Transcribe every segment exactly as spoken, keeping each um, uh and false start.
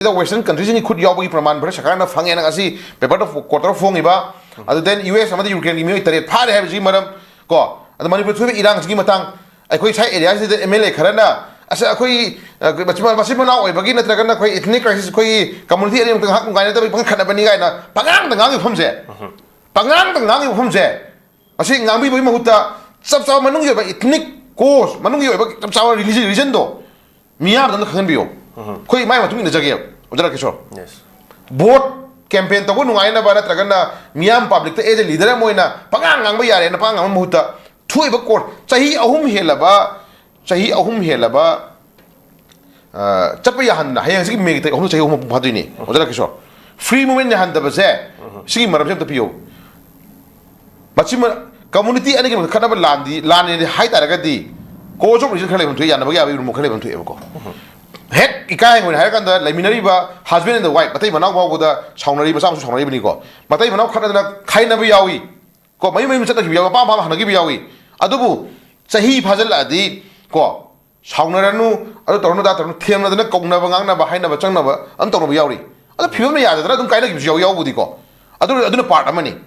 ꯁꯤꯗ Western countryꯁꯤꯡꯒꯤ ꯈꯨꯠ ꯌꯥꯎꯕꯒꯤ ꯄ꯭ꯔꯃꯥꯟ ꯐꯔ ꯁꯔꯀꯥꯔꯅ ꯐꯪꯉꯦꯅ ꯉꯁꯤ paper of court ꯐꯣꯡꯉꯤꯕ, ꯑꯗꯨ then U S ꯑꯃꯗꯤ Ukraineꯒꯤ ꯃꯤꯑꯣꯏ ꯇꯔꯦꯠ ꯐꯥꯔꯦ ꯍꯥꯏꯕꯁꯤꯒꯤ ꯃꯔꯝ, ꯀꯣ, ꯑꯗ ꯃꯅꯤꯄꯨꯔ ꯊꯣꯛꯏꯕ ꯏꯔꯥꯡꯁꯤꯒꯤ ꯃꯇꯥꯡ, ꯑꯩꯈꯣꯏ ꯁꯥꯏ areaꯁꯤꯗ M L A ꯈꯔꯅ ꯑꯁ ꯑꯩꯈꯣꯏ, ꯑ, ꯃꯆꯤꯟ ꯃꯆꯤꯟ ꯃꯅꯥꯎ ꯑꯣꯏꯕꯒꯤ ꯅꯠꯇ꯭ꯔꯒꯅ ꯑꯩꯈꯣꯏ ethnic crisis, ꯑꯩꯈꯣꯏꯒꯤ community ꯑꯅꯤꯃꯛꯇ ꯉꯥꯏꯍꯥꯛ ꯅꯨꯡꯉꯥꯏꯅꯗꯕꯒꯤ ꯄꯪꯈꯠꯅꯕꯅꯤ ꯀꯥꯏꯅ ꯄꯉꯥꯡꯗ ꯉꯥꯡꯉꯤꯕ ꯃꯐꯝꯁꯦ, ꯄꯉꯥꯡꯗ ꯉꯥꯡꯉꯤꯕ ꯃꯐꯝꯁꯦ, ꯑꯁꯤ ꯉꯥꯡꯕꯤꯕꯒꯤ ꯃꯍꯨꯠꯇ ꯆꯞ ꯆꯥꯕ ꯃꯅꯨꯡꯒꯤ ꯑꯣꯏꯕ ethnic cause, ꯃꯅꯨꯡꯒꯤ ꯑꯣꯏꯕ ꯆꯞ ꯆꯥꯕ religion, reasonꯗꯣ ꯃꯤꯌꯥꯝꯗ ꯑꯝꯇ ꯈꯪꯍꯟꯕꯤꯌꯣ꯫ ꯑꯩꯈꯣꯏ ꯃꯥꯏ ꯃꯇꯨꯡ ꯏꯟꯅꯖꯒꯦꯕ, ꯑꯣꯖꯥ ꯔꯥꯀꯦꯁꯣꯔ꯫ Yes. Vote campaign ꯇꯧꯕ ꯅꯨꯡꯉꯥꯏꯅꯕ ꯅꯠꯇ꯭ꯔꯒꯅ ꯃꯤꯌꯥꯝ publicꯇ as a leader ꯑꯃ ꯑꯣꯏꯅ ꯄꯉꯥꯡ ꯉꯥꯡꯕ ꯌꯥꯔꯦꯅ ꯄꯉꯥꯡ ꯉꯥꯡꯕ ꯃꯍꯨꯠꯇ ꯊꯣꯛꯏꯕ court, ꯆꯍꯤ ꯑꯍꯨꯝ ꯍꯦꯜꯂꯕ, ꯆꯍꯤ ꯑꯍꯨꯝ ꯍꯦꯜꯂꯕ, ꯑ, ꯆꯠꯄ ꯌꯥꯍꯟꯗꯅ, ꯍꯌꯦꯡ ꯍꯧꯖꯤꯛꯀꯤ ꯃꯦꯒꯤ ꯇꯥꯔꯤꯛ ꯑꯍꯨꯝ ꯆꯍꯤ ꯑꯍꯨꯝ ꯃꯄꯨꯡ ꯐꯥꯗꯣꯏꯅꯤ, ꯑꯣꯖꯥ ꯔꯥꯀꯦꯁꯣꯔ꯫ Free movement ꯌꯥꯍꯟꯗꯕꯁꯦ, ꯁꯤꯒꯤ ꯃꯔꯝꯁꯦ ꯑꯝꯇ ꯄꯤꯌꯣ꯫ ꯃꯁꯤꯃ community ꯑꯅꯤꯒꯤ ꯃꯔꯛꯇ ꯈꯠꯅꯕ ꯂꯥꯟꯗꯤ, ꯂꯥꯟꯅꯦꯗꯤ ꯍꯥꯏ ꯇꯥꯔꯒꯗꯤ cause of religion ꯈꯔ ꯂꯩꯐꯝ ꯊꯣꯛꯏ, ꯌꯥꯅꯕꯒꯤ ꯌꯥꯕꯒꯤ ꯔꯨꯝ ꯈꯔ ꯂꯩꯐꯝ ꯊꯣꯛꯑꯦꯕꯀꯣ꯫ ꯍꯦꯛ ꯏꯀꯥꯏ ꯍꯦꯟ ꯑꯣꯏꯅ ꯍꯥꯏꯔꯀꯥꯟꯗ ꯂꯩꯃꯤꯟꯅꯔꯤꯕ husband and wife, ꯃꯇꯩ ꯃꯅꯥꯎ ꯐꯥꯎꯕꯗ ꯁꯥꯎꯅꯔꯤ, ꯃꯆꯥ ꯃꯁꯨ ꯁꯥꯎꯅꯔꯤꯕꯅꯤꯀꯣ꯫ ꯃꯇꯩ ꯃꯅꯥꯎ ꯈꯠꯅꯗꯅ ꯈꯥꯏꯅꯕ ꯌꯥꯎꯏ ꯀꯣ, ꯃꯌꯨꯝ ꯃꯌꯨꯝ ꯆꯠꯅꯈꯤꯕ ꯌꯥꯎꯏ, ꯃꯄꯥ ꯃꯄꯥ ꯍꯟꯅꯈꯤꯕ ꯌꯥꯎꯏ꯫ ꯑꯗꯨꯕꯨ ꯆꯍꯤ ꯐꯥꯖꯤꯜꯂꯛꯑꯗꯤ ꯀꯣ, ꯁꯥꯎꯅꯔꯅꯨ, ꯑꯗꯨ ꯇꯧꯔꯅꯨ, ꯑꯗꯥ ꯇꯧꯔꯅꯨ, ꯊꯦꯝꯅꯗꯅ ꯀꯧꯅꯕ, ꯉꯥꯡꯅꯕ, ꯍꯥꯏꯅꯕ, ꯆꯪꯅꯕ ꯑꯗꯨꯝ ꯇꯧꯅꯕ ꯌꯥꯎꯔꯤ꯫ ꯑꯗꯣ ꯐꯤꯕꯝꯅ ꯌꯥꯗꯗꯅ ꯑꯗꯨꯝ ꯀꯥꯏꯅꯈꯤꯕꯁꯨ ꯌꯥꯎ-, ꯌꯥꯎꯕꯨꯗꯤꯀꯣ꯫ ꯑꯗꯨ, ꯑꯗꯨꯅ part ꯑꯃꯅꯤ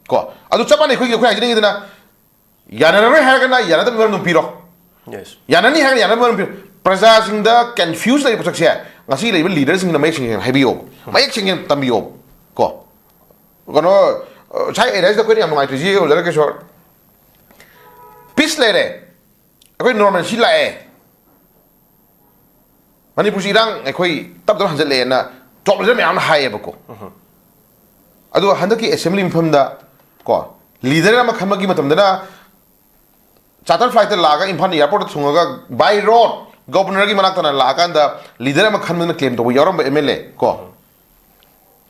ꯀꯣ꯫ ꯑꯗꯨ ꯆꯞ ꯃꯥꯟꯅꯩ, ꯑꯩꯈꯣꯏꯒꯤ, ꯑꯩꯈꯣꯏ ꯍꯥꯏꯖꯅꯤꯡꯉꯤꯗꯅ, ꯌꯥꯅꯔꯔꯣꯏ ꯍꯥꯏꯔꯒꯅ ꯌꯥꯅꯗꯕ ꯃꯔꯝ ꯑꯗꯨꯝ ꯄꯤꯔꯣ, Yes. ꯌꯥꯅꯅꯤ ꯍꯥꯏꯔꯒꯅ ꯌꯥꯅꯕ ꯃꯔꯝ ꯄꯤꯔꯣ꯫ ꯄ꯭ꯔꯖꯥꯁꯤꯡꯗ confuse ꯂꯩꯕ ꯄꯣꯠꯁꯛꯁꯦ ꯉꯁꯤ ꯂꯩꯔꯤꯕ leaderꯁꯤꯡꯅ ꯃꯌꯦꯛ ꯁꯦꯡꯅ ꯍꯥꯏꯕꯤꯌꯣ, ꯃꯌꯦꯛ ꯁꯦꯡꯅ ꯇꯝꯕꯤꯌꯣ ꯀꯣ꯫ ꯀꯩꯅꯣ, ꯑ, ꯁꯥꯏ areaꯁꯤꯗ ꯑꯩꯈꯣꯏꯅ ꯌꯥꯝ ꯅꯨꯡꯉꯥꯏꯇ꯭ꯔꯤꯁꯤ, ꯑꯣꯖꯥ ꯔꯥꯀꯦꯁꯣꯔ, peace ꯂꯩꯔꯦ, ꯑꯩꯈꯣꯏ normalcy ꯂꯥꯛꯑꯦ, ꯃꯅꯤꯄꯨꯔꯁꯤ ꯏꯔꯥꯡ ꯑꯩꯈꯣꯏ ꯇꯞ ꯇꯞꯅ ꯍꯟꯖꯜꯂꯛꯑꯦꯅ top leader ꯃꯌꯥꯝꯅ ꯍꯥꯏꯌꯦꯕꯀꯣ꯫ ꯑꯗꯣ ꯍꯟꯗꯛꯀꯤ assembly ꯃꯐꯝꯗ ꯀꯣ, leader ꯑꯃ ꯈꯟꯕꯒꯤ ꯃꯇꯝꯗꯅ charter flightꯇ ꯂꯥꯛꯑꯒ ꯏꯝꯐꯥꯜ airportꯇ ꯊꯨꯡꯉꯒ by road governorꯒꯤ ꯃꯅꯥꯛꯇꯅ ꯂꯥꯛꯑꯀꯥꯟꯗ leader ꯑꯃ ꯈꯟꯕꯅ claim ꯇꯧꯕ ꯌꯥꯎꯔꯝꯕ M L A ꯀꯣ꯫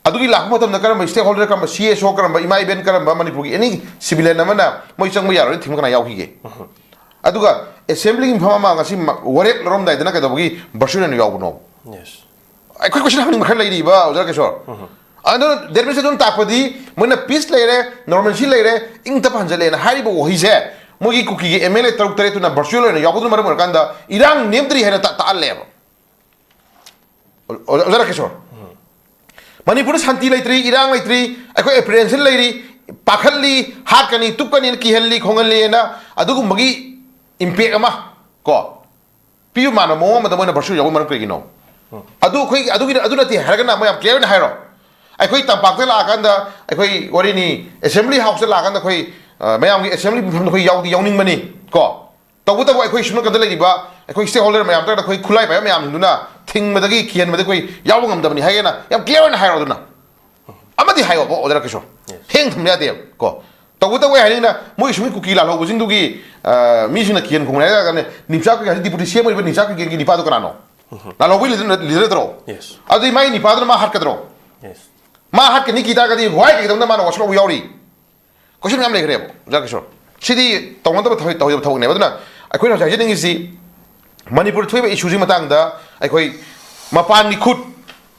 ꯑꯗꯨꯒꯤ ꯂꯥꯛꯄ ꯃꯇꯝꯗ ꯀꯔꯝꯕ stakeholder, ꯀꯔꯝꯕ C S O, ꯀꯔꯝꯕ ꯏꯃꯥ ꯏꯕꯦꯟ, ꯀꯔꯝꯕ ꯃꯅꯤꯄꯨꯔꯒꯤ any civilian ꯑꯃꯅ ꯃꯣꯏ ꯆꯪꯕ ꯌꯥꯔꯣꯏꯅ ꯊꯤꯡꯕ ꯀꯅꯥ ꯌꯥꯎꯈꯤꯒꯦ? ꯑꯗꯨꯒ assemblyꯒꯤ ꯃꯐꯝ ꯑꯃ ꯉꯁꯤ ꯃ-, ꯋꯥꯔꯦꯞ ꯂꯧꯔꯝꯗꯥꯏꯗꯅ ꯀꯩꯗꯧꯕꯒꯤ virtual ꯑꯣꯏꯅ ꯌꯥꯎꯕꯅꯣ? Yes. ꯑꯩꯈꯣꯏ question ꯍꯪꯅꯤꯡꯕ ꯈꯔ ꯂꯩꯔꯤꯕ, ꯑꯣꯖꯥ ꯔꯥꯀꯦꯁꯣꯔ꯫ ꯑꯗꯨ that means ꯑꯗꯨꯝ ꯇꯥꯛꯄꯗꯤ ꯃꯣꯏꯅ peace ꯂꯩꯔꯦ, normalcy ꯂꯩꯔꯦ, ꯏꯪ ꯇꯞꯄ ꯍꯟꯖꯜꯂꯦꯅ ꯍꯥꯏꯔꯤꯕ ꯋꯥꯍꯩꯁꯦ ꯃꯣꯏꯒꯤ ꯀꯨꯀꯤꯒꯤ M L A ꯇꯔꯨꯛ ꯇꯔꯦꯠꯇꯨꯅ virtual ꯑꯣꯏꯅ ꯌꯥꯎꯕꯗꯨꯅ ꯃꯔꯝ ꯑꯣꯏꯔꯀꯥꯟꯗ ꯏꯔꯥꯡ ꯅꯦꯝꯗ꯭ꯔꯤ ꯍꯥꯏꯅ ꯇꯥ-, ꯇꯥꯛꯍꯜꯂꯦꯕ꯫ ꯑꯣꯖꯥ ꯔꯥꯀꯦꯁꯣꯔ, ꯃꯅꯤꯄꯨꯔꯗ ꯁꯥꯟꯇꯤ ꯂꯩꯇ꯭ꯔꯤ, ꯏꯔꯥꯡ ꯂꯩꯇ꯭ꯔꯤ, ꯑꯩꯈꯣꯏ ꯑꯦꯄ꯭ꯔꯤꯍꯦꯟꯁꯟ ꯂꯩꯔꯤ, ꯄꯥꯈꯠꯂꯤ, ꯍꯥꯠꯀꯅꯤ, ꯇꯨꯞꯀꯅꯤ, ꯀꯤꯍꯜꯂꯤ ꯈꯣꯡꯍꯜꯂꯤꯅ ꯑꯗꯨꯒꯨꯝꯕꯒꯤ ꯏꯝꯄꯦꯛ ꯑꯃ ꯀꯣ ꯄꯤꯕ ꯃꯥꯟꯕ ꯃꯑꯣꯡ ꯑꯃꯗ ꯃꯣꯏꯅ ꯚꯔꯆꯨꯋꯦꯜ ꯌꯥꯎꯕ ꯃꯔꯝ ꯀꯔꯤꯒꯤꯅꯣ? ꯑꯗꯨ ꯑꯩꯈꯣꯏ ꯑꯗꯨꯒꯤ ꯑꯗꯨ ꯅꯠꯇꯦ ꯍꯥꯏꯔꯒꯅ ꯑꯃ ꯌꯥꯝ ꯀ꯭ꯂꯤꯌꯥꯔ ꯑꯣꯏꯅ ꯍꯥꯏꯔꯣ꯫ ꯑꯩꯈꯣꯏ ꯇꯝꯄꯥꯛꯇ ꯂꯥꯛꯑꯀꯥꯟꯗ ꯑꯩꯈꯣꯏ ꯋꯥꯔꯤꯅꯤ, ꯑꯦꯁꯦꯝꯕ꯭ꯂꯤ ꯍꯥꯎꯁꯇ ꯂꯥꯛꯑꯀꯥꯟꯗ ꯑꯩꯈꯣꯏ ꯑ, ꯃꯌꯥꯝꯒꯤ ꯑꯦꯁꯦꯝꯕ꯭ꯂꯤ ꯃꯐꯝꯗ ꯑꯩꯈꯣꯏ ꯌꯥꯎꯗꯤ ꯌꯥꯎꯅꯤꯡꯕꯅꯤ ꯀꯣ꯫ ꯇꯧꯕꯇꯕꯨ ꯑꯩꯈꯣꯏ ꯁꯨꯝꯅꯀꯟꯗ ꯂꯩꯔꯤꯕ ꯑꯩꯈꯣꯏ ꯁ꯭ꯇꯦꯛ ꯍꯣꯜꯗꯔ ꯃꯌꯥꯝ ꯅꯠꯇ꯭ꯔꯒꯅ ꯑꯩꯈꯣꯏ ꯈꯨꯠꯂꯥꯏ ꯄꯥꯏꯕ ꯃꯌꯥꯝꯁꯤꯡꯗꯨꯅ ꯊꯤꯡꯕꯗꯒꯤ ꯀꯤꯍꯟꯕꯗꯒꯤ ꯑꯩꯈꯣꯏ ꯌꯥꯎꯕ ꯉꯝꯗꯕꯅꯤ ꯍꯥꯏꯒꯦꯅ ꯌꯥꯝ ꯀ꯭ꯂꯤꯌꯥꯔ ꯑꯣꯏꯅ ꯍꯥꯏꯔꯣ꯫ ꯑꯗꯨꯅ ꯑꯃꯗꯤ ꯍꯥꯏꯌꯣꯕ ꯑꯣꯖꯥ ꯔꯥꯀꯦꯁꯣꯔ, ꯍꯦꯡ ꯊꯝꯕ ꯌꯥꯗꯦꯕ ꯀꯣ꯫ ꯇꯧꯕꯇꯕꯨ ꯑꯩ ꯍꯥꯏꯅꯤꯡꯅ ꯃꯣꯏ ꯁꯨꯝ ꯀꯨꯀꯤ ꯂꯥꯜꯍꯧꯕꯁꯤꯡꯗꯨꯒꯤ ꯑ, ꯃꯤꯁꯤꯡꯅ ꯀꯤꯍꯟ ꯈꯣꯡꯍꯟ ꯍꯥꯏꯔꯒꯅꯦ, ꯅꯤꯝꯆꯥ ꯀꯩꯀꯥ ꯍꯧꯖꯤꯛ ꯗꯤꯄꯨꯇꯤ ꯁꯤ ꯑꯦꯝ ꯑꯣꯏꯔꯤꯕ ꯅꯤꯝꯆꯥ ꯀꯩꯀꯦꯟꯒꯤ ꯅꯤꯄꯥꯗꯣ ꯀꯅꯥꯅꯣ? ꯂꯥꯜꯍꯧꯕꯒꯤ ꯂꯤꯗꯔ ꯅꯠꯇ꯭ꯔꯣ? Yes. ꯑꯗꯨꯗꯤ ꯃꯥꯒꯤ ꯅꯤꯄꯥꯗꯨꯅ ꯃꯥ ꯍꯥꯠꯀꯗ꯭ꯔꯣ? Yes. ꯃꯥ ꯍꯥꯠꯀꯅꯤ ꯀꯤ ꯇꯥꯔꯒꯗꯤ ꯋꯥꯏ ꯀꯩꯗꯧꯅ ꯃꯥꯅ ꯋꯥꯁꯛ ꯂꯧꯕ ꯌꯥꯎꯔꯤ? ꯀꯣꯏꯁꯟ ꯃꯌꯥꯝ ꯂꯩꯈ꯭ꯔꯦꯕ ꯑꯣꯖꯥ ꯀꯤꯁꯣꯔ꯫ ꯁꯤꯗꯤ ꯇꯧꯅꯗꯕ ꯊꯕꯛ, ꯇꯧꯍꯩꯗꯕ ꯊꯕꯛꯅꯦꯕ꯫ ꯑꯗꯨꯅ ꯑꯩꯈꯣꯏꯅ ꯍꯧꯖꯤꯛ ꯍꯥꯏꯖꯅꯤꯡꯉꯤꯁꯤ, ꯃꯅꯤꯄꯨꯔꯗ ꯊꯣꯛꯏꯕ ꯏꯁꯨꯁꯤ ꯃꯇꯥꯡꯗ ꯑꯩꯈꯣꯏ ꯃꯄꯥꯟꯒꯤ ꯈꯨꯠ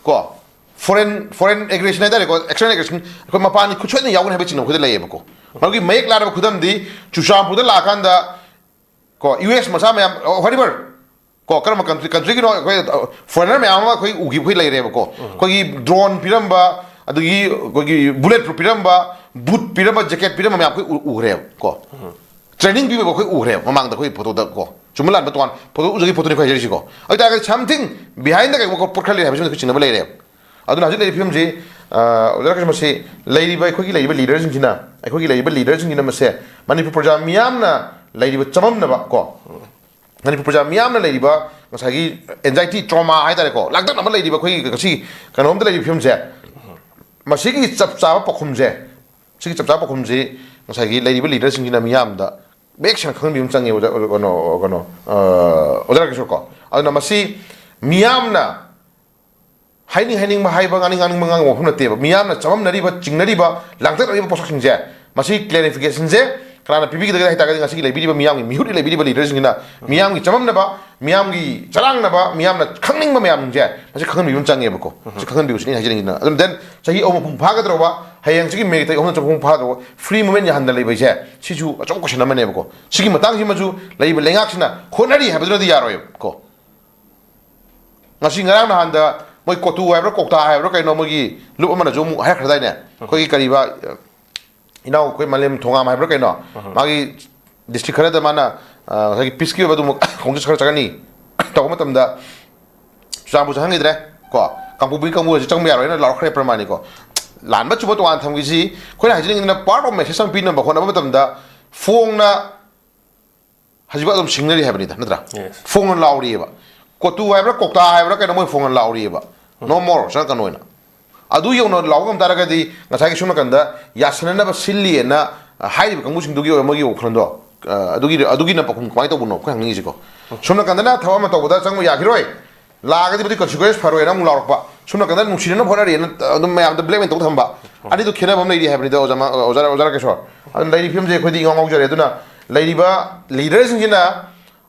ꯀꯣ, ꯐꯣꯔꯦꯟ ꯐꯣꯔꯦꯟ ꯑꯦꯒ꯭ꯔꯦꯁꯟ ꯍꯥꯏꯇꯥꯔꯦꯀꯣ, ꯑꯦꯛꯁꯇꯔꯅꯦꯜ ꯑꯦꯒ꯭ꯔꯦꯁꯟ, ꯑꯩꯈꯣꯏ ꯃꯄꯥꯟꯒꯤ ꯈꯨꯠ ꯁꯣꯏꯗꯅ ꯌꯥꯎꯒꯅꯤ ꯍꯥꯏꯕ ꯆꯤꯡꯅꯕ ꯑꯩꯈꯣꯏꯗ ꯂꯩꯌꯦꯕꯀꯣ꯫ ꯃꯗꯨꯒꯤ ꯃꯌꯦꯛ ꯂꯥꯅꯕ ꯈꯨꯗꯝꯗꯤ ꯆꯨꯔꯆꯥꯟꯄꯨꯔꯗ ꯂꯥꯛꯑꯀꯥꯟꯗ ꯀꯣ, ꯌꯨ ꯑꯦꯁ ꯃꯆꯥ ꯃꯌꯥꯝ, ꯍꯣꯔꯤꯕꯔ ꯀꯣ, ꯀꯔꯝꯕ ꯀꯟꯇ꯭ꯔꯤ ꯀꯟꯇ꯭ꯔꯤꯒꯤꯅꯣ, ꯑꯩꯈꯣꯏ ꯐꯣꯔꯦꯅꯔ ꯃꯌꯥꯝ ꯑꯃ ꯑꯩꯈꯣꯏ ꯎꯈꯤꯕ ꯑꯩꯈꯣꯏ ꯂꯩꯔꯦꯕꯀꯣ꯫ ꯑꯩꯈꯣꯏꯒꯤ ꯗ꯭ꯔꯣꯟ ꯄꯤꯔꯝꯕ, ꯑꯗꯒꯤ ꯑꯩꯈꯣꯏꯒꯤ ꯕꯨꯂꯦꯠ ꯄ꯭ꯔꯨꯐ ꯄꯤꯔꯝꯕ, ꯕꯨꯠ ꯄꯤꯔꯝꯕ, ꯖꯦꯀꯦꯠ ꯄꯤꯔꯝꯕ ꯃꯌꯥꯝ ꯑꯩꯈꯣꯏ ꯎ- ꯎꯈ꯭ꯔꯦꯕ ꯀꯣ꯫ ꯇ꯭ꯔꯦꯅꯤꯡ ꯄꯤꯕ ꯑꯩꯈꯣꯏ ꯎꯈ꯭ꯔꯦꯕ ꯃꯃꯥꯡꯗ ꯑꯩꯈꯣꯏ ꯐꯣꯇꯣꯗ ꯀꯣ꯫ ꯆꯨꯝꯕ ꯂꯥꯟꯕ ꯇꯣꯉꯥꯟ ꯐꯣꯇꯣ ꯎꯖꯒꯤ ꯐꯣꯇꯣꯅꯤ ꯑꯩꯈꯣꯏ ꯍꯥꯏꯖꯔꯤꯁꯤꯀꯣ꯫ ꯑꯗꯨ ꯇꯥꯔꯒꯗꯤ ꯁꯝꯊꯤꯡ ꯕꯤꯍꯥꯏꯟꯗ ꯀꯩꯒꯨꯝꯕ ꯄꯣꯠ ꯈꯔ ꯂꯩꯔꯦ ꯍꯥꯏꯕꯁꯤꯃ ꯑꯩꯈꯣꯏ ꯆꯤꯡꯅꯕ ꯂꯩꯔꯦꯕ꯫ ꯑꯗꯨꯅ ꯍꯧꯖꯤꯛ ꯂꯩꯔꯤꯕ ꯐꯤꯕꯝꯁꯤ, ꯑ, ꯑꯣꯖꯥ ꯔꯥꯀꯦꯁ, ꯃꯁꯤ ꯂꯩꯔꯤꯕ ꯑꯩꯈꯣꯏꯒꯤ ꯂꯩꯔꯤꯕ ꯂꯤꯗꯔꯁꯤꯡꯁꯤꯅ, ꯑꯩꯈꯣꯏꯒꯤ ꯂꯩꯔꯤꯕ ꯂꯤꯗꯔꯁꯤꯡꯁꯤꯅ ꯃꯁꯦ ꯃꯅꯤꯄꯨꯔ ꯄ꯭ꯔꯖꯥ ꯃꯤꯌꯥꯝꯅ ꯂꯩꯔꯤꯕ ꯆꯃꯝꯅꯕ ꯀꯣ, ꯃꯅꯤꯄꯨꯔ ꯄ꯭ꯔꯖꯥ ꯃꯤꯌꯥꯝꯅ ꯂꯩꯔꯤꯕ ꯉꯁꯥꯏꯒꯤ ꯑꯦꯟꯖꯥꯏꯇꯤ, ꯇ꯭ꯔꯣꯃꯥ ꯍꯥꯏꯇꯥꯔꯦꯀꯣ, ꯂꯥꯡꯇꯛꯅꯕ ꯂꯩꯔꯤꯕ ꯑꯩꯈꯣꯏꯒꯤ ꯉꯁꯤ ꯀꯩꯅꯣꯝꯇ ꯂꯩꯔꯤꯕ ꯐꯤꯕꯝꯁꯦ, ꯃꯁꯤꯒꯤ ꯆꯞ ꯆꯥꯕ ꯄꯥꯎꯈꯨꯝꯁꯦ, ꯁꯤꯒꯤ ꯆꯞ ꯆꯥꯕ ꯄꯥꯎꯈꯨꯝꯁꯤ ꯉꯁꯥꯏꯒꯤ ꯂꯩꯔꯤꯕ ꯂꯤꯗꯔꯁꯤꯡꯁꯤꯅ ꯃꯤꯌꯥꯝꯗ ꯃꯌꯦꯛ ꯁꯦꯡꯅ ꯈꯪꯍꯟꯕꯤꯕ ꯑꯃ ꯆꯪꯉꯦ, ꯑꯣꯖꯥ, ꯀꯩꯅꯣ, ꯀꯩꯅꯣ, ꯑ, ꯑꯣꯖꯥ ꯔꯥꯀꯦꯁꯣꯔ ꯀꯣ꯫ ꯑꯗꯨꯅ ꯃꯁꯤ ꯃꯤꯌꯥꯝꯅ ꯍꯥꯏꯅꯤꯡ ꯍꯥꯏꯅꯤꯡꯕ ꯍꯥꯏꯕ, ꯉꯥꯡꯅꯤꯡ ꯉꯥꯡꯅꯤꯡꯕ ꯉꯥꯡꯕ ꯃꯐꯝ ꯅꯠꯇꯦꯕ꯫ ꯃꯤꯌꯥꯝꯅ ꯆꯃꯝꯅꯔꯤꯕ, ꯆꯤꯡꯅꯔꯤꯕ, ꯂꯥꯡꯇꯛꯅꯔꯤꯕ ꯄꯣꯠꯁꯛꯁꯤꯡꯁꯦ, ꯃꯁꯤ ꯀ꯭ꯂꯦꯔꯤꯐꯤꯀꯦꯁꯟꯁꯦ ꯀꯅꯥꯅ ꯄꯤꯕꯤꯒꯗꯒꯦ ꯍꯥꯏ ꯇꯥꯔꯒꯗꯤ ꯉꯁꯤꯒꯤ ꯂꯩꯕꯤꯔꯤꯕ ꯃꯤꯌꯥꯝꯒꯤ ꯃꯤꯍꯨꯠ ꯂꯩꯕꯤꯔꯤꯕ ꯂꯤꯗꯔꯁꯤꯡꯁꯤꯅ ꯃꯤꯌꯥꯝꯒꯤ ꯆꯃꯝꯅꯕ, ꯃꯤꯌꯥꯝꯒꯤ ꯆꯔꯥꯡꯅꯕ, ꯃꯤꯌꯥꯝꯅ ꯈꯪꯅꯤꯡꯕ ꯃꯌꯥꯝꯁꯤꯡꯁꯦ ꯃꯁꯤ ꯈꯪꯍꯟꯕꯤꯕ ꯑꯃ ꯆꯪꯉꯦꯕꯀꯣ꯫ ꯃꯁꯤ ꯈꯪꯍꯟꯕꯤꯕꯁꯤꯅꯤ ꯑꯩꯅ ꯍꯥꯏꯖꯅꯤꯡꯉꯤꯗꯅ꯫ ꯑꯗꯨꯝ ꯗꯦꯟ ꯆꯍꯤ ꯑꯍꯨꯝ ꯃꯄꯨꯡ ꯐꯥꯒꯗꯧꯔꯕ, ꯍꯌꯦꯡꯁꯤꯒꯤ ꯃꯦ ꯇꯥꯔꯤꯛ ꯑꯍꯨꯝꯗ ꯃꯄꯨꯡ ꯐꯥꯒꯗꯧꯔꯕ ꯐ꯭ꯔꯤ ꯃꯨꯚꯃꯦꯟ ꯌꯥꯍꯟꯗ ꯂꯩꯕ ꯍꯥꯏꯁꯦ, ꯁꯤꯁꯨ ꯑꯆꯧꯕ ꯀꯣꯏꯁꯟ ꯑꯃꯅꯦꯕꯀꯣ꯫ ꯁꯤꯒꯤ ꯃꯇꯥꯡꯁꯤꯃꯁꯨ ꯂꯩꯔꯤꯕ ꯂꯩꯉꯥꯛꯁꯤꯅ ꯍꯣꯠꯅꯔꯤ ꯍꯥꯏꯕꯗꯨꯅꯗꯤ ꯌꯥꯔꯣꯏꯕꯀꯣ꯫ ꯉꯁꯤ ꯉꯔꯥꯡ ꯅꯍꯥꯟꯗ ꯃꯣꯏ ꯀꯣꯇꯨ ꯍꯥꯏꯕ꯭ꯔꯥ, ꯀꯣꯛꯇꯥ ꯍꯥꯏꯕ꯭ꯔꯥ ꯀꯩꯅꯣ, ꯃꯣꯏꯒꯤ ꯂꯨꯞ ꯑꯃꯅꯁꯨ ꯑꯃꯨꯛ ꯍꯥꯏꯔꯛꯈ꯭ꯔꯗꯥꯏꯅꯦ? ꯑꯩꯈꯣꯏꯒꯤ ꯀꯔꯤꯕ, ꯏꯅꯥꯎ ꯑꯩꯈꯣꯏ ꯃꯥꯂꯦꯝ ꯊꯣꯉꯥꯝ ꯍꯥꯏꯕ꯭ꯔꯥ ꯀꯩꯅꯣ, ꯃꯥꯒꯤ ꯗꯤꯁꯇ꯭ꯔꯤꯛ ꯈꯔꯗ ꯃꯥꯅ, ꯑ, ꯉꯁꯥꯏꯒꯤ ꯄꯤꯁꯀꯤ ꯑꯣꯏꯕ ꯑꯗꯨꯃꯛ ꯈꯣꯡꯆꯠ ꯈꯔ ꯆꯠꯀꯅꯤ ꯇꯧꯕ ꯃꯇꯝꯗ, ꯆꯨꯔꯆꯥꯟꯄꯨꯔ ꯆꯪꯍꯟꯈꯤꯗ꯭ꯔꯦ ꯀꯣ, ꯀꯥꯡꯄꯣꯛꯄꯤ ꯀꯥꯡꯕꯨ ꯑꯁꯤ ꯆꯪꯕ ꯌꯥꯔꯣꯏꯅ ꯂꯥꯎꯔꯛꯈ꯭ꯔꯦ ꯄ꯭ꯔꯃꯥꯅꯤꯀꯣ꯫ ꯂꯥꯟꯕ ꯆꯨꯝꯕ ꯇꯣꯉꯥꯟ ꯊꯝꯈꯤꯁꯤ꯫ ꯑꯩꯈꯣꯏꯅ ꯍꯥꯏꯖꯅꯤꯡꯉꯤꯗꯨꯅ, part of message ꯑꯃ ꯄꯤꯅꯕ ꯍꯣꯠꯅꯕ ꯃꯇꯝꯗ ꯐꯣꯡꯅ ꯍꯧꯖꯤꯛꯐꯥꯎ ꯑꯗꯨꯝ ꯁꯤꯡꯅꯔꯤ ꯍꯥꯏꯕꯅꯤꯗ, ꯅꯠꯇ꯭ꯔꯥ? Yes. ꯐꯣꯡꯅ ꯂꯥꯎꯔꯤꯑꯕ꯫ ꯀꯣꯇꯨ ꯍꯥꯏꯕ꯭ꯔꯥ, ꯀꯣꯛꯇꯥ ꯍꯥꯏꯕ꯭ꯔꯥ ꯀꯩꯅꯣ, ꯃꯣꯏ ꯐꯣꯡꯅ ꯂꯥꯎꯔꯤꯑꯕ꯫ "No more, ꯆꯪꯉꯛꯀꯅꯣꯅ"꯫ ꯑꯗꯨ ꯌꯧꯅ ꯂꯥꯎꯕ ꯉꯝ ꯇꯥꯔꯒꯗꯤ, ꯉꯁꯥꯏꯒꯤ ꯁꯣꯝ ꯅꯥꯀꯟꯗ ꯌꯥꯁꯟꯅꯅꯕ ꯁꯤꯜꯂꯤꯑꯅ ꯍꯥꯏꯔꯤꯕ ꯀꯥꯡꯕꯨꯁꯤꯡꯗꯨꯒꯤ ꯑꯣꯏꯕ ꯃꯣꯏꯒꯤ ꯋꯥꯈꯜꯗꯣ, ꯑ, ꯑꯗꯨꯒꯤ, ꯑꯗꯨꯒꯤꯅ ꯄꯥꯎꯈꯨꯝ ꯀꯃꯥꯏꯅ ꯇꯧꯕꯅꯣ ꯑꯩꯈꯣꯏ ꯍꯪꯅꯤꯡꯉꯤꯁꯤꯀꯣ꯫ ꯁꯣꯝ ꯅꯥꯀꯟꯗꯅ ꯊꯕꯛ ꯑꯃ ꯇꯧꯕꯗ ꯆꯪꯕ ꯌꯥꯈꯤꯔꯣꯏ, ꯂꯥꯛꯑꯒꯗꯤ ꯃꯗꯨꯒꯤ consequence ꯐꯔꯣꯏꯅ ꯑꯃꯨꯛ ꯂꯥꯎꯔꯛꯄ, ꯁꯣꯝ ꯅꯥꯀꯟꯗ ꯅꯨꯡꯁꯤꯅꯅꯕ ꯍꯣꯠꯅꯔꯤꯑꯅ ꯑꯗꯨꯝ ꯃꯌꯥꯝꯗ blackmail ꯇꯧ ꯊꯝꯕ, ꯑꯅꯤꯗꯨ ꯈꯦꯠꯅꯕ ꯑꯃ ꯂꯩꯔꯤ ꯍꯥꯏꯕꯅꯤꯗ, ꯑꯣꯖꯥ ꯃ-, ꯑꯣꯖꯥ, ꯑꯣꯖꯥ ꯔꯥꯀꯦꯁꯣꯔ꯫ ꯑꯗꯨꯅ ꯂꯩꯔꯤꯕ ꯐꯤꯕꯝꯁꯦ ꯑꯩꯈꯣꯏꯗꯤ ꯏꯉꯥꯎ ꯉꯥꯎꯖꯔꯦ꯫ ꯑꯗꯨꯅ ꯂꯩꯔꯤꯕ leaderꯁꯤꯡꯁꯤꯅ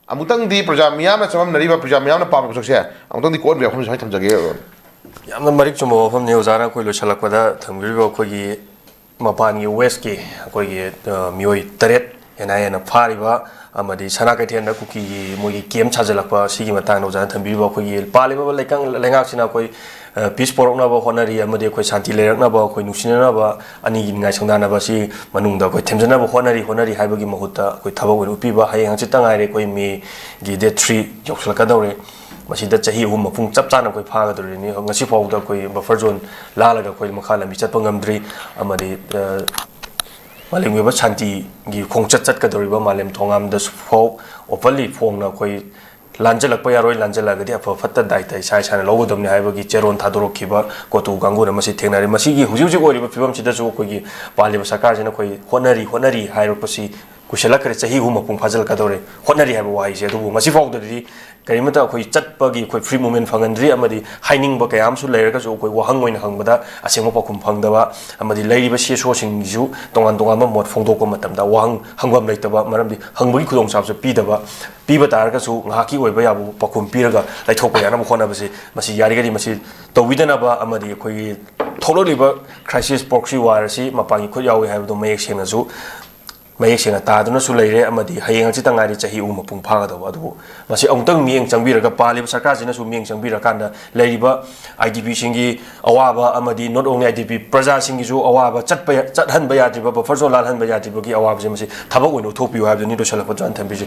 ꯑꯃꯨꯛꯇꯪꯗꯤ ꯄ꯭ꯔꯖꯥ ꯃꯤꯌꯥꯝꯅ ꯆꯃꯝꯅꯔꯤꯕ, ꯄ꯭ꯔꯖꯥ ꯃꯤꯌꯥꯝꯅ ꯄꯥꯝꯕ ꯄꯣꯠꯁꯛꯁꯦ ꯑꯃꯨꯛꯇꯪꯗꯤ ꯀꯣꯛꯍꯟꯕꯤꯌꯨ꯫ ꯋꯥꯐꯝꯁꯦ ꯁꯨꯃꯥꯏꯅ ꯊꯝꯖꯒꯦ꯫ ꯌꯥꯝꯅ ꯃꯔꯤꯛ ꯆꯨꯝꯕ ꯋꯥꯐꯝꯅꯤ ꯑꯣꯖꯥꯅ ꯑꯩꯈꯣꯏ ꯂꯣꯏꯁꯤꯜꯂꯛꯄꯗ ꯊꯝꯕꯤꯔꯤꯕ꯫ ꯑꯩꯈꯣꯏꯒꯤ ꯃꯄꯥꯟꯒꯤ Westꯀꯤ ꯑꯩꯈꯣꯏꯒꯤ, ꯑ, ꯃꯤꯑꯣꯏ ꯇꯔꯦꯠ ꯑꯦꯟ ꯑꯥꯏ ꯑꯦꯅ ꯐꯥꯔꯤꯕ ꯑꯃꯗꯤ ꯁꯅꯥ ꯀꯩꯊꯦꯜꯗ ꯀꯨꯀꯤꯒꯤ ꯃꯣꯏꯒꯤ camp ꯁꯥꯖꯤꯜꯂꯛꯄ, ꯁꯤꯒꯤ ꯃꯇꯥꯡꯗ ꯑꯣꯖꯥꯅ ꯊꯝꯕꯤꯔꯤꯕ꯫ ꯑꯩꯈꯣꯏꯒꯤ ꯄꯥꯜꯂꯤꯕ ꯂꯩꯀꯪ-, ꯂꯩꯉꯥꯛꯁꯤꯅ ꯑꯩꯈꯣꯏ, ꯑ, peace ꯄꯣꯔꯛꯅꯕ ꯍꯣꯠꯅꯔꯤ ꯑꯃꯗꯤ ꯑꯩꯈꯣꯏ ꯁꯥꯟꯇꯤ ꯂꯩꯔꯛꯅꯕ, ꯑꯩꯈꯣꯏ ꯅꯨꯡꯁꯤꯅꯅꯕ, ꯑꯅꯤꯒꯤ ꯅꯤꯡꯉꯥꯏ ꯁꯪꯗꯥꯅꯕ ꯑꯁꯤ ꯃꯅꯨꯡꯗ ꯑꯩꯈꯣꯏ ꯊꯦꯝꯖꯅꯕ ꯍꯣꯠꯅꯔꯤ, ꯍꯣꯠꯅꯔꯤ ꯍꯥꯏꯕꯒꯤ ꯃꯍꯨꯠꯇ ꯑꯩꯈꯣꯏ ꯊꯕꯛ ꯑꯣꯏꯅ ꯎꯠꯄꯤꯕ꯫ ꯍꯌꯦꯡ ꯍꯪꯆꯤꯠꯇ ꯉꯥꯏꯔꯦ, ꯑꯩꯈꯣꯏ Mayꯒꯤ date three ꯌꯧꯁꯤꯜꯂꯛꯀꯗꯧꯔꯦ꯫ ꯃꯁꯤꯗ ꯆꯍꯤ ꯑꯍꯨꯝ ꯃꯄꯨꯡ ꯆꯞ ꯆꯥꯅ ꯑꯩꯈꯣꯏ ꯐꯥꯒꯗꯧꯔꯤꯅꯤ꯫ ꯉꯁꯤ ꯐꯥꯎꯕꯗ ꯑꯩꯈꯣꯏ buffer zone ꯂꯥꯜꯂꯒ ꯑꯩꯈꯣꯏ ꯃꯈꯥ ꯂꯝꯕꯤ ꯆꯠꯄ ꯉꯝꯗ꯭ꯔꯤ꯫ ꯑꯃꯗꯤ, ꯑ, ꯃꯥꯂꯦꯝꯒꯤ ꯑꯣꯏꯕ ꯁꯥꯟꯇꯤꯒꯤ ꯈꯣꯡꯆꯠ ꯆꯠꯀꯗꯧꯔꯤꯕ ꯃꯥꯂꯦꯝ ꯊꯣꯉꯥꯝꯗꯁꯨ ꯐꯥꯎ openly ꯐꯣꯡꯅ ꯑꯩꯈꯣꯏ ꯂꯥꯟꯖꯜꯂꯛꯄ ꯌꯥꯔꯣꯏ, ꯂꯥꯟꯖꯜꯂꯛꯑꯒꯗꯤ ꯑꯐ ꯐꯠꯇ ꯗꯥꯏꯇ ꯏꯁꯥ ꯏꯁꯥꯅ ꯂꯧꯒꯗꯕꯅꯤ ꯍꯥꯏꯕꯒꯤ ꯆꯦꯔꯣꯟ ꯊꯥꯗꯣꯔꯛꯈꯤꯕ ꯀꯣꯇꯨ ꯀꯥꯡꯕꯨꯅ ꯃꯁꯤ ꯊꯦꯡꯅꯔꯦ꯫ ꯃꯁꯤꯒꯤ ꯍꯧꯖꯤꯛ ꯍꯧꯖꯤꯛ ꯑꯣꯏꯔꯤꯕ ꯐꯤꯕꯝꯁꯤꯗꯁꯨ ꯑꯩꯈꯣꯏꯒꯤ ꯄꯥꯜꯂꯤꯕ ꯁꯔꯀꯥꯔꯁꯤꯅ ꯑꯩꯈꯣꯏ ꯍꯣꯠꯅꯔꯤ, ꯍꯣꯠꯅꯔꯤ ꯍꯥꯏꯔꯛꯄꯁꯤ ꯀꯨꯏꯁꯜꯂꯛꯈ꯭ꯔꯦ, ꯆꯍꯤ ꯑꯍꯨꯝ ꯃꯄꯨꯡ ꯐꯥꯖꯤꯜꯂꯛꯀꯗꯧꯔꯦ꯫ ꯍꯣꯠꯅꯔꯤ ꯍꯥꯏꯕ ꯋꯥꯍꯩꯁꯦ, ꯑꯗꯨꯕꯨ ꯉꯁꯤ ꯐꯥꯎꯗꯗꯤ ꯀꯔꯤꯃꯠꯇ ꯑꯩꯈꯣꯏ ꯆꯠꯄꯒꯤ ꯑꯩꯈꯣꯏ free movement ꯐꯪꯍꯟꯗ꯭ꯔꯤ, ꯑꯃꯗꯤ ꯍꯥꯏꯅꯤꯡꯕ ꯀꯌꯥ ꯑꯃꯁꯨ ꯂꯩꯔꯒꯁꯨ ꯑꯩꯈꯣꯏ ꯋꯥꯍꯪ ꯑꯣꯏꯅ ꯍꯪꯕꯗ ꯑꯁꯦꯡꯕ ꯄꯥꯎꯈꯨꯝ ꯐꯪꯗꯕ, ꯑꯃꯗꯤ ꯂꯩꯔꯤꯕ ꯁꯤ ꯑꯦꯁ ꯑꯣꯁꯤꯡꯒꯤꯁꯨ ꯇꯣꯉꯥꯟ ꯇꯣꯉꯥꯟꯕ ꯃꯣꯠ ꯐꯣꯡꯗꯣꯛꯄ ꯃꯇꯝꯗ ꯋꯥꯍꯪ ꯍꯪꯐꯝ ꯂꯩꯇꯕ, ꯃꯔꯝꯗꯤ ꯍꯪꯕꯒꯤ ꯈꯨꯗꯣꯡꯆꯥꯕꯁꯨ ꯄꯤꯗꯕ, ꯄꯤꯕ ꯇꯥꯔꯒꯁꯨ ꯉꯥꯏꯍꯥꯛꯀꯤ ꯑꯣꯏꯕ ꯌꯥꯕ ꯄꯥꯎꯈꯨꯝ ꯄꯤꯔꯒ ꯂꯩꯊꯣꯛꯄ ꯌꯥꯅꯕ ꯍꯣꯠꯅꯕꯁꯤ, ꯃꯁꯤ ꯌꯥꯔꯤꯈꯩꯗꯤ ꯃꯁꯤ ꯇꯧꯕꯤꯗꯅꯕ, ꯑꯃꯗꯤ ꯑꯩꯈꯣꯏꯒꯤ ꯊꯣꯛꯂꯛꯂꯤꯕ crisis proxy war ꯑꯁꯤ ꯃꯄꯥꯟꯒꯤ ꯈꯨꯠ ꯌꯥꯎꯏ ꯍꯥꯏꯕꯗꯨ ꯃꯌꯦꯛ ꯁꯦꯡꯅꯁꯨ ꯃꯌꯦꯛ ꯁꯦꯡꯅ ꯇꯥꯗꯨꯅꯁꯨ ꯂꯩꯔꯦ, ꯑꯃꯗꯤ ꯍꯌꯦꯡ ꯍꯪꯆꯤꯠꯇ ꯉꯥꯏꯔꯤ ꯆꯍꯤ ꯑꯍꯨꯝ ꯃꯄꯨꯡ ꯐꯥꯒꯗꯧꯕ꯫ ꯑꯗꯨꯕꯨ ꯃꯁꯤ ꯑꯃꯨꯛꯇꯪ ꯃꯤꯠꯌꯦꯡ ꯆꯪꯕꯤꯔꯒ, ꯄꯥꯜꯂꯤꯕ ꯁꯔꯀꯥꯔꯁꯤꯅꯁꯨ ꯃꯤꯠꯌꯦꯡ ꯆꯪꯕꯤꯔꯀꯥꯟꯗ, ꯂꯩꯔꯤꯕ ꯑꯥꯏ ꯗꯤ ꯄꯤꯁꯤꯡꯒꯤ ꯑꯋꯥꯕ ꯑꯃꯗꯤ not only ꯑꯥꯏ ꯗꯤ ꯄꯤ ꯄ꯭ꯔꯖꯥꯁꯤꯡꯒꯤꯁꯨ ꯑꯋꯥꯕ, ꯆꯠꯄ ꯌꯥ-, ꯆꯠꯍꯟꯕ ꯌꯥꯗ꯭ꯔꯤꯕ, ꯕꯐꯔ ꯖꯣꯟ ꯂꯥꯜꯍꯟꯕ ꯌꯥꯗ꯭ꯔꯤꯕꯒꯤ ꯑꯋꯥꯕꯁꯦ, ꯃꯁꯤ ꯊꯕꯛ ꯑꯣꯏꯅ ꯎꯠꯊꯣꯛꯄꯤꯌꯨ ꯍꯥꯏꯕꯗꯨꯅꯤ ꯂꯣꯏꯁꯤꯜꯂꯛꯄ ꯖꯥꯟ ꯊꯝꯕꯤꯁꯦ꯫